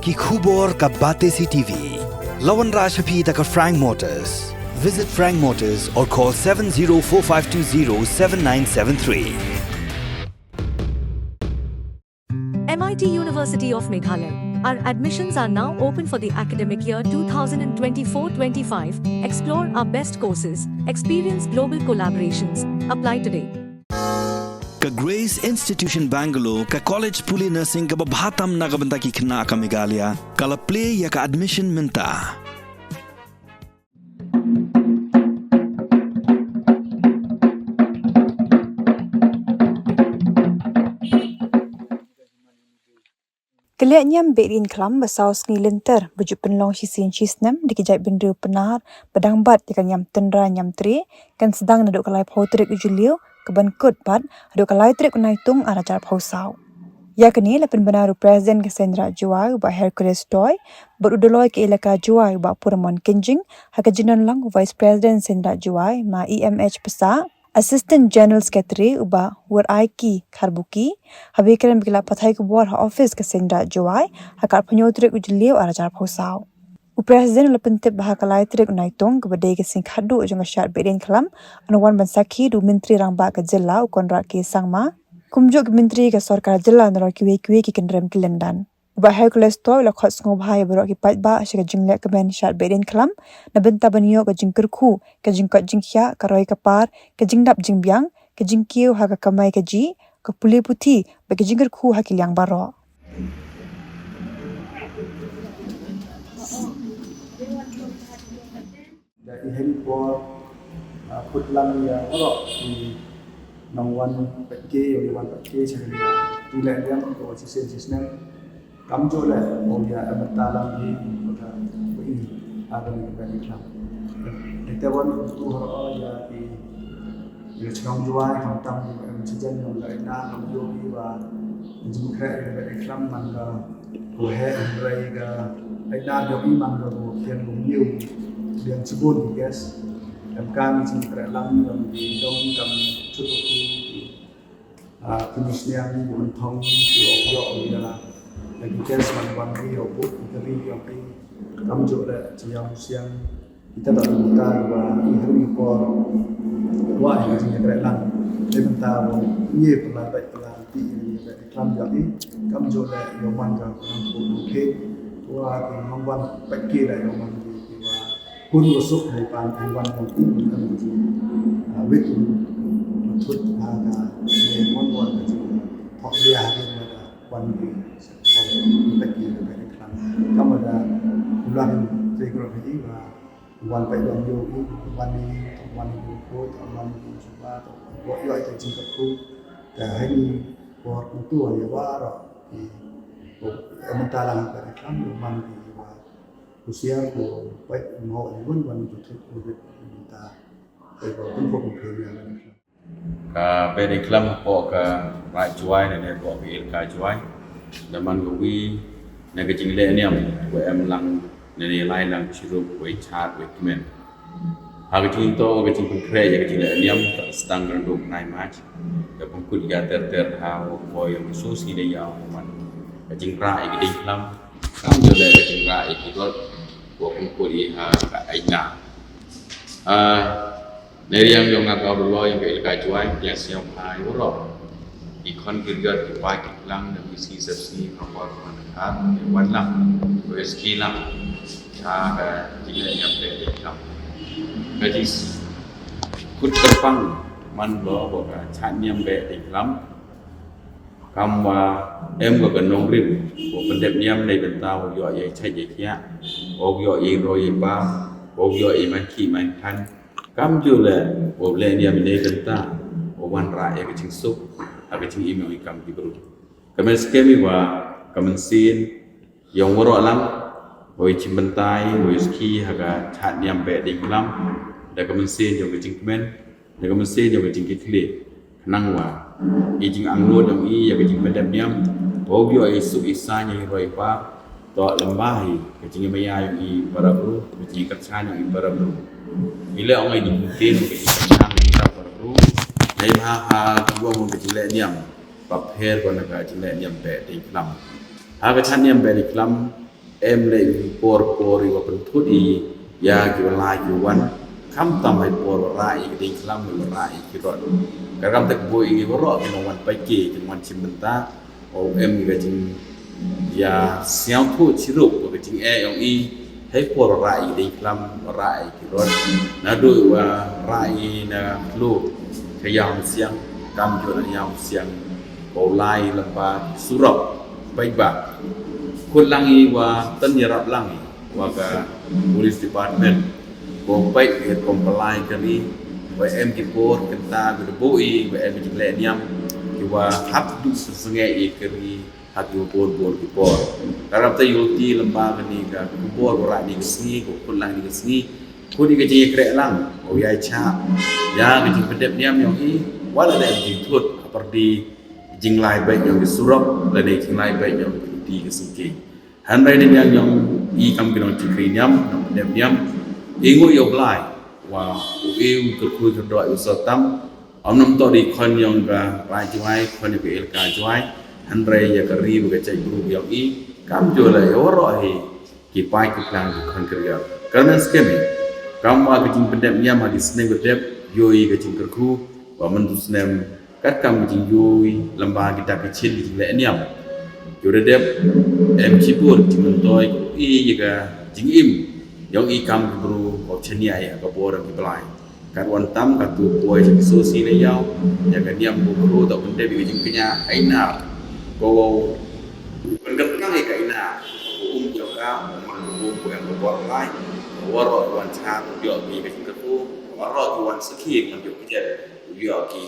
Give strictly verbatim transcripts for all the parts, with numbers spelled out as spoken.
Ki khubor ka Batesi T V. La wanrah sha phi da ka Frank Motors. Visit Frank Motors or call seven zero four five two zero seven nine seven three. M I T University of Meghalaya. Our admissions are now open for the academic year two thousand twenty-four twenty-five. Explore our best courses, experience global collaborations. Apply today. Ka Grace Institution Bangalore, ka college pule nursing kaba bha tam na ka bynta ki khynnah ka Meghalaya, ka la plie ïa ka admission mynta. Ka lehniam Behdeiñkhlam ba saw sngi lynter ba ju pynlong shisien shisnem da ki jaitbynriew Pnar ba dang bat ïa ka niam tynrai niam trie kan sdang naduh ka laiphew tarik u Jylliew, ka ban kut pat haduh ka lai tarik u Naitung ar hajar phew saw. Ïa kane la pynbna da u President ka Seiñraij Jowai u Bah Hercules Toi bad u Doloi ka Elaka Jowai u Bah Puramon Kynjing, ha ka jingdon lang u Vice President Seiñraij Jowai Ma E M H Pasa, Assistant General Secretary u Bah Weraiki Kharbuki, haba ïakren bad ki lad pathai khubor ha office ka Seiñraij Jowai ha ka arphew tarik u Jylliew ar hajar phew saw. U President u la pyntip ba ha ka lai tarik u Naitung kaba dei ka sngi khatduh jong ka Shad Behdeiñkhlam, yn wan ban sakhi da u Myntri Rangbah ka Jylla u Conrad K Sangma, kumjuh ki Myntri ka Sorkar Jylla nalor kiwei kiwei ki kynrem ki lyndan. U Bah Hercules Toi u la khot sngewbha ïa baroh ki paidbah sha ka jinglehkmen Shad Behdeiñkhlam na bynta ban ïoh ka jingkyrkhu, ka jingkoit jingkhiah, ka roi ka par, ka jingdap jingbiang, ka jingkiew ha ka kamai kajih, ka pule puthi bad ka jingkyrkhu ha ki liang baroh. Da i hynriew por, ah, put lang ïa baroh i nongwan peit ki, ïa i wan peit ki sha ka lehniam, ka wan shisien shisnem. Kamjooh leh ong ïa em mynta lang hi, mynta i ha kane ka Behdeiñkhlam. Te wan tu ha ïa i ïa shnong Jowai khamtam ïa em sijan ïa la ina kamjooh i ba jingkhreh ïa Behdeiñkhlam man ka Ko heh hynrei ka ai nar jong i man ka ko khian ko miew. Liang chibun ki guest. Em kam i jingkhreh lang jong ki dong kam chut ko ki. Ah, ki musniang ki mynthong ki ïoh ïoh ïa. Ïa ki guest man wan ki ïoh buk ki kari ïoh ki. Kamjooh leh chi ïa musniang. Kita ba kita ba i hynriew por. Wa ïa ka jingkhreh lang. Te mynta ba ngi pynlait pynlait ti ïa ka jingkhreh. Klam jong i, kamjooh leh ïoh man ka nongkhup nongkhup. Wa ki nongwan peit ki leh ïoh man ki, ki wa kun wa suk hei pan hei wan nong i, nong i. Ah, wit u thut ha ka, ne mon wan ka jing. Thok dia ha ki wa da wan ki, wan peit ki, peit ki klam. Kam wa da ulang te gro hei wa wan peit wan ïoh i, wan i, wan i ko, wan i chuba, wan i ïoh i ka jingkyrkhu. Te hei ni por kumtu ïa wa ro. Ki, ko, mynta lang ka klam, man ki wa. Kusiar ko peit mo ïa wan wan ju thut ko mynta. Te ko pun ko pun ïa. Ka Behdeiñkhlam hapoh ka Raid Jowai ne hapoh ka Elaka Jowai. Da man ka wi na ka jingleh niam ko em lang ne ne lai lang chirup wei chad wei kmen. Ha ka jingto ka jingpynkhreh ïa ka jingleh niam ka sdang ka randuk nine March. Ka pynkut ïa ter ter ha ko ïa ko sus ïa man. Ka jingrah ïa ka deiñkhlam. Kam jole ka jingrah ïa ki dot. Ko pynkut ïa ha ka aina. Ah, Neriang jong nga ka Doloi ka Elaka Jowai, ka siang phai urok. I khon ki riat ki pai ki klang da misi sepsi ha por man ka wan lang. Ko S K lang. Cha ka jingleh niam Behdeiñkhlam. Ka jis kut terpang man lo ko ka cha niam Behdeiñkhlam. Kam wa em ko ka nongrim ko pyndep niam nei bynta ko ïoh ïa chait ïa khiah. Ko ïoh ïa roi ïa pa. Ko ïoh ïa man ki man khan. Kam ju le, u le niam ne bynta, u wan ra ïa ka jingsuk, ha ka jingim ïa u i kam ki bru. Ka mynsiem i wa, ka mynsiem, ïa u waroh lang, u i jing bynta i, u i ski, ha ka chat niam Behdeiñkhlam, da ka mynsiem ïa ka jingkmen, da ka mynsiem ïa ka jingkitkhlieh. Khnang wa i jingangnud jong i ïa ka jingpyndep niam, ba u ïoh i suk i saiñ ïa i roi i par, to lem bha hi ka jingïamaya jong i para bru, ka jingkyrchan jong i para bru. I leh ong i jingkyrchan jong i para bru. Dei bha ha ki wong ka jingleh niam, ba pher ko na ka jingleh niam Behdeiñkhlam. Ha ka chan niam Behdeiñkhlam, Em leh por por ïa wa pynthut ïa ki wa lai ki wan. Khamtam ha i por wa rah ïa ki dieng khlam wa rah ïa ki rot. Ka kam te ka buh ïa ki waroh ki nongwan paid ki jingwan shim bynta. Wa em ka jingïasngewthuh chirup wa ka jingeh yong i ha i por wa rah ïa ki dieng khlam wa rah ïa ki rot. Naduh wa rah ïa na khlur ka Ïawmusiang, kamjooh na Ïawmusiang, wa u lai lem bad surok paidbah. Khot lang i wa tan ïarap lang i wa ka police department, wa u paid ka rukom pynlait ka ri, wa em ki por kynta ka dei buh i wa em ki jingleh niam ki wa hap duh sngewsih i ka ri ha ki wa bun bun ki por. Ka rap te ïohi lem bad kane ka khubor wa rah ïa kane ka sngi, wa khot lang ïa kane ka sngi, khot ïa ka jingïakhreh lang, wa ïa cha ïa ka jingpyndep niam yong i, wa la dei ka jingthut ha pyrdi jinglai beit yong ki surok lane jinglai beit yong ki luti ki syngkien. Hynrei ne niang yong i kam ki nongshakri niam, nongpyndep niam, i nguh ïa u Blai wa u ïa u kyrkhu kyrdoh ïa u sah tam. Ym nym toh dei khon yong ka Raid Jwai, khon yong ka Elaka Jwai, hynrei ïa ka ri wa ka jaitbru yong i, kamjooh la ïa waroh hi ki paid ki plang ki khon ki riat. Ka men skhem hi kam wa ka jingpyndep niam ha ki snem ka dep, ïohi ka jingkyrkhu wa mynta u snem, katkam ka jingïohi lem bad kita ki chin ki jingleh niam. Ïoh da dep em chibun jingmyntoi i ïa ka jingim yong i kam ki bru wa chaniah ïa ka bor ki blai. Kat wan tam ka tu poi sha ki sosi ne ïaw ïa ka niam bru bru toh pyndep ïa ka jingkñia ai nar. Ko wow pynkyntang ïa ka ina, um ïa ka, um man um ko em ka bor lai. Waroh wan cha ïoh ki ka jingkyrkhu, waroh wan sakhi ngan ïoh ki jet, ïoh ki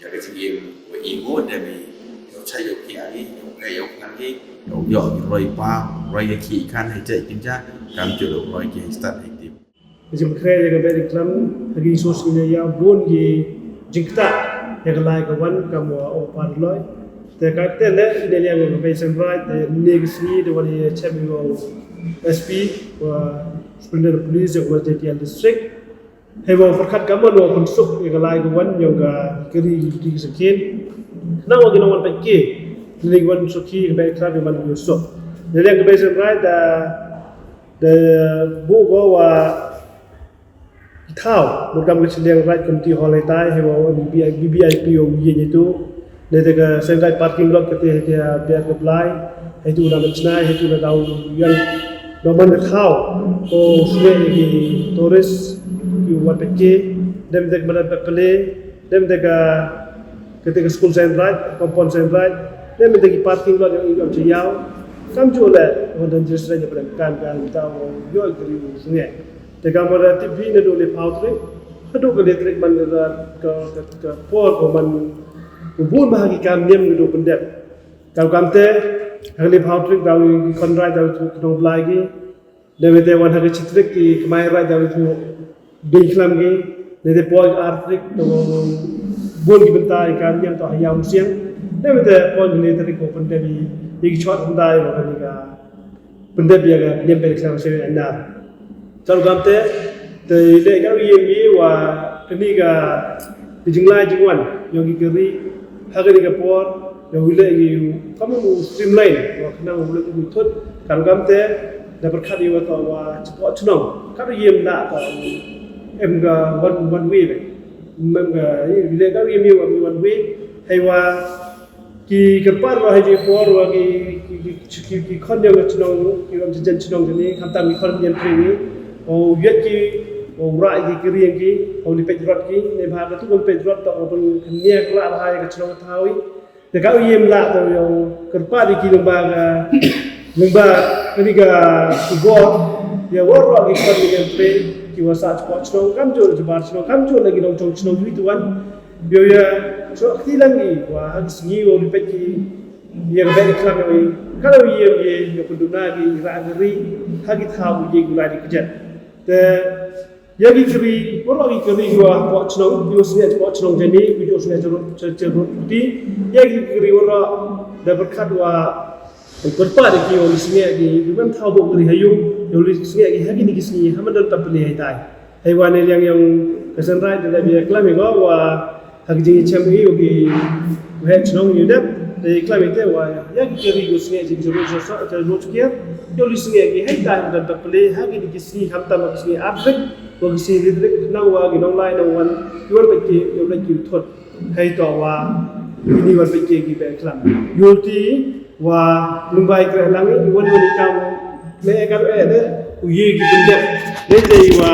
ïa ka jingim wa i mo demi ïoh chai ïoh ki ani ïoh ngai ïoh ngan ki ïoh ïoh ki roi pa roi ïa ki kan hai chai kin ja kam ju lo roi ki hai stad hai tip. Jingkhreh ïa ka bad iklam ha ki sosi ne ïa bun ki jingktah ïa ka lai ka wan kam wa o par loi. Te ka te le i de liang ka bai sen rai te ne ki sngi de wan ïa chem ïa S P wa Superintendent of Police ïa ka J T L district. Hei wa pyrkhat ka mon wa pynsuk ïa ka lai ka wan yong ka kari ki ki sakin. Na wa ki nong wan pait ki. Ni wan suk ki ka bai kra wan ki suk. Ni liang ka bai sen rai da da bu ko wa thaw mut kam ka chiliang rai community hall hei tai hei wa B B I P o ye ni tu. Nete ka sen rai parking lot kate hei tia biar ka blai, hei tu na chna, hei tu na daw yan. Doman ka thaw ko sule ki tourist ki wat peke, dem dek mana pele, dem dek ka kate ka school sen rai, compound sen rai, dem dek ki parking lot yang yang chiyaw. Kam ju le wan dan jelas rai pada kan kan tau yo kri sungai. Te ka mara tip hi naduh le phaw trik haduh ka le trik man ka ka ka por ko man bun ba ha ki kam niam naduh pyndep. Ka kam te ha le phaw trik da ki khon rai da ki nong blai ki. Da te wan ha ki chi trik ki kmai rai da ki dei khlam ki. Da te poi ar trik da bun ki bynta ki kam niam to ha Ïawmusiang. Da te poi ki le trik ko pyndep i ki chot pyndai ro ka ni ka pyndep ïa ka niam pyrkhat sha nar. Ka rukom te te le ka ïa mi wa kani ka jinglai jingwan yong ki kari ha kani ka por yong le ki kam u streamline wa kana u le ki thut. Ka rukom te da pyrkhat ïa wa to wa chipoh chnong ka ïa na to em ka one one way. Mem ka le ka ïa mi wa one way hei wa ki kyrpad wa ha ji por wa ki ki ki ki ki khon yong ka chnong ki wan jen chnong jani khamtam ki khon jen pri ni. O yet ki o ra ki ki riang ki o li pej rot ki ne ba ka tu kon pej rot ta o pun nia kla ba ha ka chnong thawi. Te ka u yem la ta yong kyrpad ki lung ba ka lung ba ka ni ka tu bor ya wa ro ki khon jen pri ki wa sa chpo chnong kam jo ji bar chnong kam jo la ki dong chong chnong wi tu wan. Yo ya so ki lang i wa ha sngi o li pej ki ya ka bad iklam ïa ka la ïa ïa ïa punduna ki ra ngri ha ki thaw ïa ki la di kjat. Te ïa ki kri por ïa ki kri ïa por chnong ïa sne por chnong jani ïa sne jero jero ti ïa ki kri ora da berkat wa berpat ïa ki ïa sne ki ïa ban thaw bo kri hayu ïa sne ki ha ki ni ki sne ha man dan ta pli hai tai. Hei wan ïa yang yang ka sen rai da bia klam ïa wa ha ki jingchem ïa ki waheh chnong ïa dep. Te klam ite wa ya ki kari ko sngi jing jero jero sa jero jero kier. Yo li sngi ki hai ta da da ple ha ki ki sngi ham ta ma sngi abrik wa ki sngi lidrik nang wa ki nong lai nong wan ki wan pek ki yo pek ki thot. Hai to wa ini wan pek ki ki pek klam. Yo ti wa lumbai kre lang i wan wan i kam me e kam e de u ye ki bendep. Ne te wa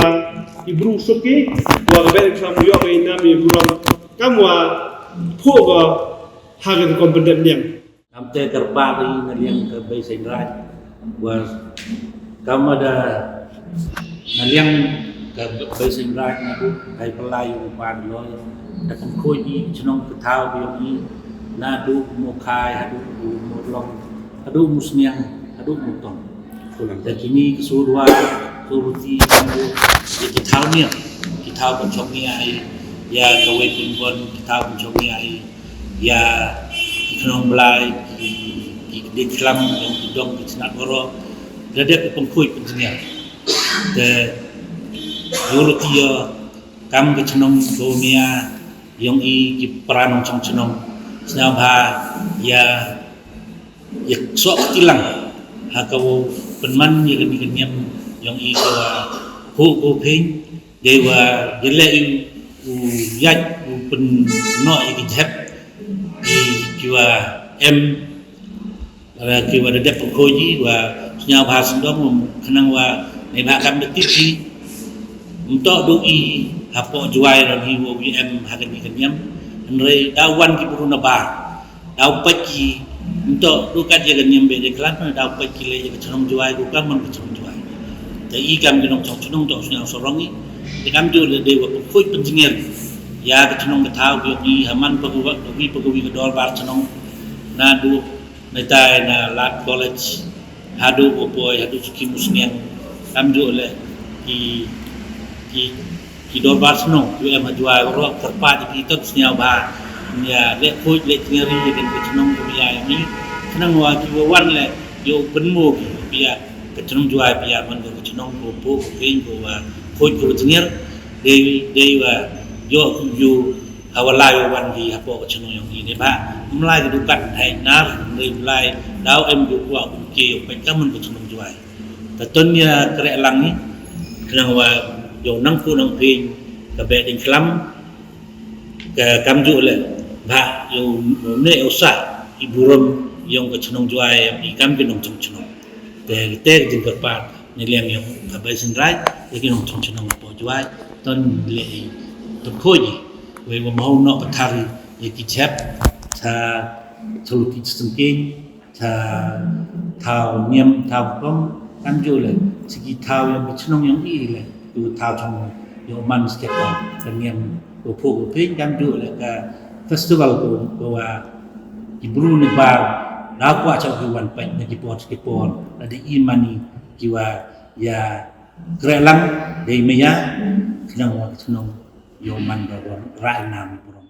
i bru suki wa ka pek klam yo ka inam i bru kam wa pho ka ha ka rukom pyndep niam. Kam te kyrpad ïa na liang ka Beisein Raij. Wa kam da na liang ka Beisein Raij na du kai pelai u pan loi. Da kam khoi i chnong ka thaw bi i na du mo khai ha du mo long ha du mo sniang ha du mo tong. Da kini ka surwa suruti kam du ki thaw niam ki thaw kan chong ni ai ya ka wei pun bon ki thaw kan chong ni ai. Ïa ki khnong blai ki ki dei klam ïa ki dong ki chnat boro. Da dep ki pengkhuid penjingiar te yolo ti ïa kam ki chnong ko mia yong i ki pra nong chong chnong sna bha ïa ïa sok tilang ha ka wo penman ïa ka ni ka niam yong i ko ko ko pin. Dei wa dei le u yaj u pynnoh ïa ki jhep ki wa em ki wa da dep pengkhuid wa sñiaw bha sendong khnang wa ne bha kam da tip ki mto du i hapoh Jowai ron hi wa u em ha ka ni ka niam. Hynrei da wan ki bru na ba Daw peit ki nto du kat ïa ka niam be de klan na daw peit ki le ïa ka chnong Jowai gu ka man ka chnong Jowai. Te i kam ki nong chong chnong to sñiaw sorong i. Te kam ju le de wa pengkhuid penjingir ïa ka chnong ka thaw ki i ha man pa ka wa ka wi pa ka wi ka dorbar chnong. Na du na tai na Lad College. Haduh u poi haduh suki musniang kam ju le ki ki ki dorbar shnong ju em ha Jowai ro kyrpad ki tot sñiaw bha. Nia le khuid le tngeri ken ka chnong ka bia ni khnang wa ki wa wan le yo pynmo ki bia ka chnong Jowai bia man ka chnong ko po ko pin ko wa khuid ko tnger dei dei wa yo ku ju ha wa lai wa wan ki hapoh ka chnong yong ki ne bha. Mlai ka dukan hai nar dei mlai daw em ju kwa ku ke yo peit ka man ka chnong Jowai. Ka ton ïa kreh lang ni khnang wa yo nang ku nang pin ka be ding klam ka kam ju le bha yo ne yo sa i burom yong ka chnong Jowai i kam ki nong chnong chnong. Te te ding ka pa ne liang yong ka be sin rai te ki nong chnong chnong po Jowai ton le i to khoi ji. Wei wa mau no ka thari ïa ki jhep ta thulu ki sengking. Tha thaw niam thaw pom kam ju le siki thaw yang ki chnong yang i le tu thaw chong yo man skep ka niam ko pho ko pin kam ju le ka festival ko ko wa ki bru ne bar na kwa chok ki wan pek na ki por ki por na di i mani ki wa ya kreh lang dei me ya khnang wa ki chnong yo man ba rai na mi burom.